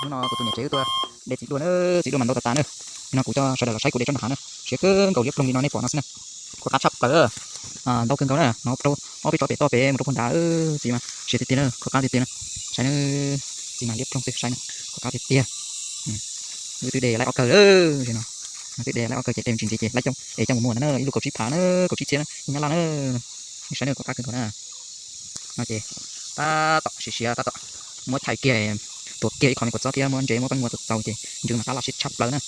Hnub no kuv tus niam tsev wb tuaj de txiv duaj na, txiv duaj mas ntau tas tas na. No kuv coj sawv daws los saib kuv de tsob nram hav na, siav kawg nkaus liab ploog li no nej pom no xwb na. Khuab qab tshaj plaws. Ntau kawg nkaus na, no rau ob peb tsob pem toj pem mus rau puag nrad, txiv mas siav tiag tiag na, khuab qab tiag tiag na. Saib na, txiv mas liab ploog xwb, saib na, khuab qab tiag tiag. Wb twb de laib ob kawg lawm no, twb de laib ob kawg ces de ntsis ntxiv ces laib coj es coj mus muag ntag na, ib lub kaum tsib phav na, kaum tsib txhiab na, ib nyab laj na. Nej saib na, khuab qab kawg nkaus na. No ces tab tom siav siav tab tom muab chais kiag, tuav kiag ib qho me kuv txob thiab muab ntsev muab pab muag txaus txaus ces ntsws mas qab los siab tshaj plaws na.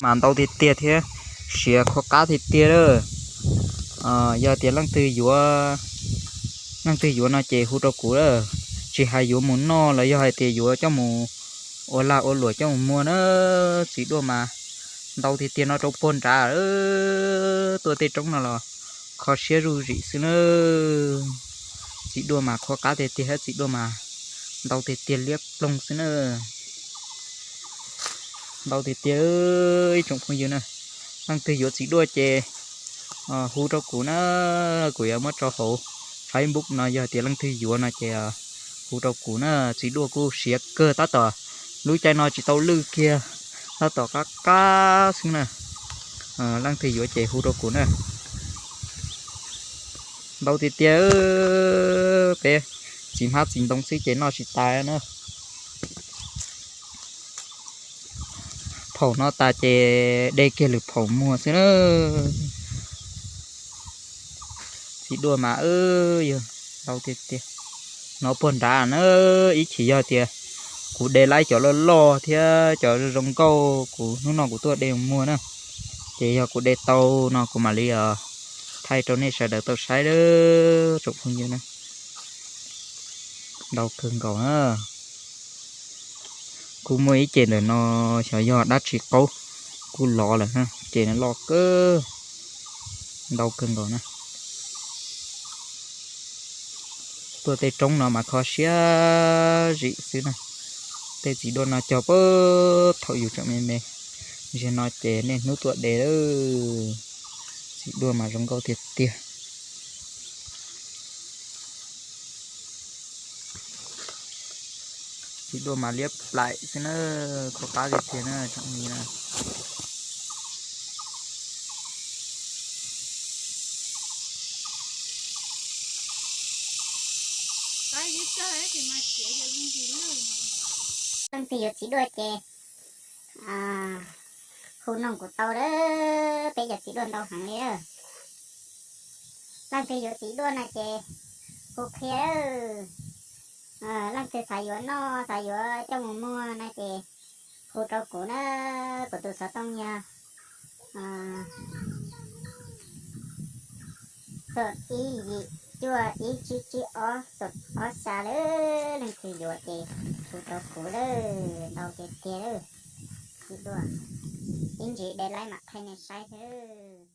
Mas ntau tiag tiag thiab siav khuab qab tiag tiag lawm. Yog tias leej twg yuav, leej twg yuav no ces hu rau kuv lawm. Tsis hais yuav mus noj los yog hais tias yuav coj mus ua lag ua luam coj mus muag na, txiv duaj mas ntau tiag tiag no rau puag nrad. Tuaj tej roob no los kho siab zuj zim xwb na. Txiv duaj mas khuab qab tiag tiag thiab txiv duaj mas ntau tiag tiag liab ploog xwb na. Ntau tiag tiag ib tsoom phooj ywg na. Leej twg yuav txiv duaj ces hu rau kuv na, kuv yuav muab tso hauv Facebook no, yog tias leej twg yuav no ces hu rau kuv na. Txiv duaj kuj siav kawg tab tom lub caij no tsis tau lwj kiag, tab tom qab qab xwb na. Leej twg yuav ces hu rau kuv na. Ntau tiag tiag, peb txiv hmab txiv ntoo xwb ces noj tsis tas na. Phaum no tas ces de kiag lwm phaum muag xwb na. Txiv duaj mas yog ntau tiag tiag. No puag nrad na, ib chim yog tias kuv de laib cov loj loj thiab cov zoo nkauj kuv hnub no kuv tuaj de muag na. Ces yog kuv de tau no kuv mam li thaij rau nej sawv daws tau saib tsoom phooj ywg na. Ntau kawg nkaus na. Kuj muaj ib ce ntawm no xyov yog dab tsi qaub, kuj lov lawm na, ces loj kawg. Ntau kawg nkaus na. Tuaj tej roob no mas kho siab zim xwb na. Tej txiv duaj no cog puag thaum yus tseem me me, zaum no ces niaj hnub tuaj de lawm. Txiv duaj mas zoo nkauj tiag tiag. Txiv duaj mas liab plaim xwb na, khuab qab tiag tiag na tsoom phooj ywg na. Leej twg yuav txiv duaj ces hu noog kuv tau lawm, peb cov txiv duaj ntau heev li lawm. Leej twg yuav txiv duaj no ces hu qhia lawm. Leej twg xav yuav noj xav yuav coj mus muag no ces hu rau kuv na, kuv tus xov tooj yog xoom ib yim cuaj ib tsib tsib ob xoom ob xya lawm. Leej twg yuav ces hu rau kuv lawm, ntau tiag tiag lawm. Txiv duaj ib ntsis de laib mam thaij nej saib thiab.